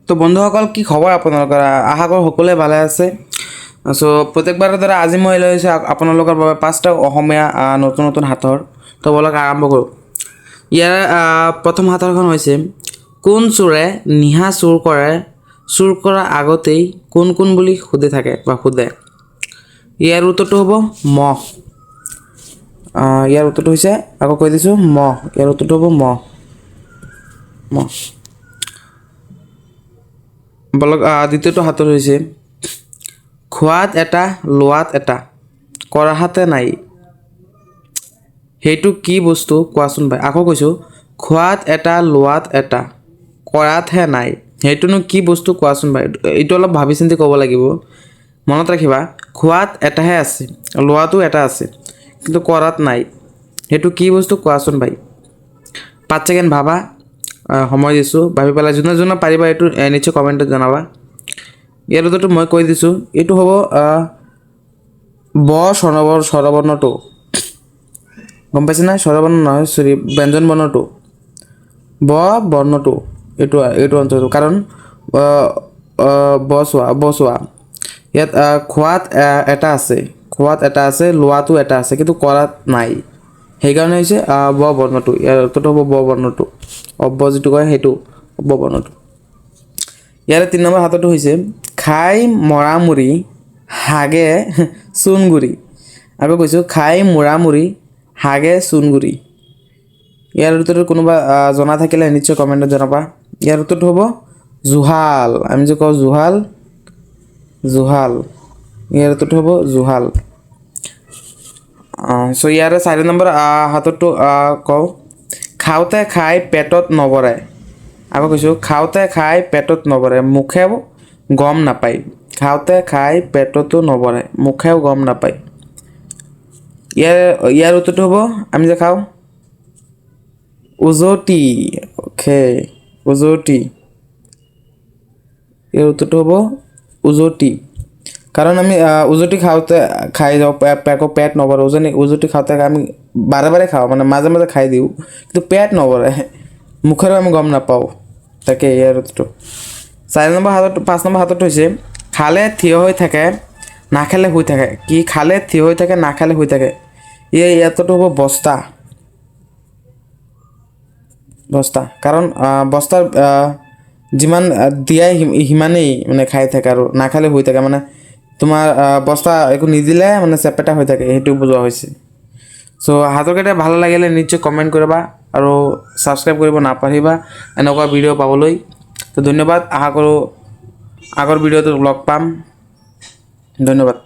তো বন্ধুসকল, কি খবৰ আপোনালোকৰ? আশা কৰোঁ সকলোৱে ভালে আছে। চ' প্ৰত্যেকবাৰৰ দৰে আজি মই লৈ আহিছোঁ আপোনালোকৰ বাবে পাঁচটা অসমীয়া নতুন নতুন সাঁথৰ। তো ব'লক আৰম্ভ কৰোঁ। ইয়াৰ প্ৰথম সাঁথৰখন হৈছে, কোন চোৰে নিশা চুৰ কৰে, চুৰ কৰাৰ আগতেই কোন কোন বুলি সুধি থাকে বা সোধে? ইয়াৰ উত্তৰটো হ'ব মহ। ইয়াৰ উত্তৰটো হৈছে, আকৌ কৈ দিছোঁ, মহ। ইয়াৰ উত্তৰটো হ'ব মহ, মহ। বলক, দ্বিতীয়টো সাঁথৰ হৈছে, খোৱাত এটা, লোৱাত এটা, কৰাহাতে নাই, সেইটো কি বস্তু কোৱাচোন ভাই। আকৌ কৈছোঁ, খোৱাত এটা, লোৱাত এটা, কৰাতহে নাই, সেইটোনো কি বস্তু কোৱাচোন ভাই। এইটো অলপ ভাবি চিন্তি ক'ব লাগিব। মনত ৰাখিবা, খোৱাত এটাহে আছে, লোৱাটো এটা আছে, কিন্তু কৰাত নাই, সেইটো কি বস্তু কোৱাচোন ভাই। 5 ছেকেণ্ড ভাবা, সময় দিছোঁ। ভাবি পেলাই যোনে যোনে পাৰিবা, এইটো নিশ্চয় কমেণ্টত জনাবা। ইয়াৰ উত্তৰটো মই কৈ দিছোঁ, এইটো হ'ব ব স্বৰবৰ্ণটো। গম পাইছে নাই? স্বৰবৰ্ণ নহয়, চৰি, ব্যঞ্জন বৰ্ণটো, ব বৰ্ণটো, এইটো অঞ্চলটো। কাৰণ ব চোৱা, ব চোৱা, ইয়াত খোৱাত এটা আছে, খোৱাত এটা আছে, লোৱাটো এটা আছে, কিন্তু কৰাত নাই। সেইকাৰণে হৈছে ব বৰ্ণটো। ইয়াৰ উত্তৰটো হ'ব ব বৰ্ণটো, অব্য যিটো কয় সেইটো ব বৰ্ণটো। ইয়াৰে 3 নম্বৰ সাঁথৰটো হৈছে, খাই মৰামুৰি, হাগে চূণগুড়ি। আকৌ কৈছোঁ, খাই মৰামুৰি, হাগে চূণগুড়ি। ইয়াৰ উত্তৰটো কোনোবা জনা থাকিলে নিশ্চয় কমেণ্টত জনাবা। ইয়াৰ উত্তৰটো হ'ব জুহাল। আমি যে কওঁ জুহাল, জুহাল। ইয়াৰ উত্তৰটো হ'ব জুহাল। চ' ইয়াৰে 4 নম্বৰ সাঁথৰটো কওঁ, খাওঁতে খাই পেটত নভৰে। আকৌ কৈছোঁ, খাওঁতে খাই পেটত নভৰে, মুখেও গম নাপায়। খাওঁতে খাই পেটতো নভৰে, মুখেও গম নাপায়। ইয়াৰ উত্তৰটো হ'ব, আমি যে খাওঁ, উজতি। অ'কে, উজতি। ইয়াৰ উত্তৰটো হ'ব উজতি। কাৰণ আমি উজতি খাওঁতে খাই যাওঁ, আকৌ পেট নভৰে। উজতি খাওঁতে আমি বাৰে বাৰে খাওঁ, মানে মাজে মাজে খাই দিওঁ, কিন্তু পেট নভৰে, মুখেৰে আমি গম নাপাওঁ। তাকে ইয়াৰ উত্তৰটো 4 নম্বৰ সাঁথৰটো। 5 নম্বৰ সাঁথৰটো হৈছে, খালে থিয় হৈ থাকে, নাখালে শুই থাকে। কি? খালে থিয় হৈ থাকে, নাখালে শুই থাকে। ইয়াৰ উত্তৰটো হ'ব বস্তা, বস্তা। কাৰণ বস্তাৰ যিমান দিয়াই সিমানেই মানে খাই থাকে আৰু নাখালে শুই থাকে। মানে তোমাৰ বস্তা একো নিদিলে মানে চেপেটা হৈ থাকে, সেইটো বুজোৱা হৈছে। চ' সাঁথৰকেইটা ভাল লাগিলে নিশ্চয় কমেণ্ট কৰিবা আৰু ছাবস্ক্ৰাইব কৰিব নাপাহৰিবা এনেকুৱা ভিডিঅ' পাবলৈ। তো ধন্যবাদ, আশা কৰোঁ আগৰ ভিডিঅ'টোত লগ পাম। ধন্যবাদ।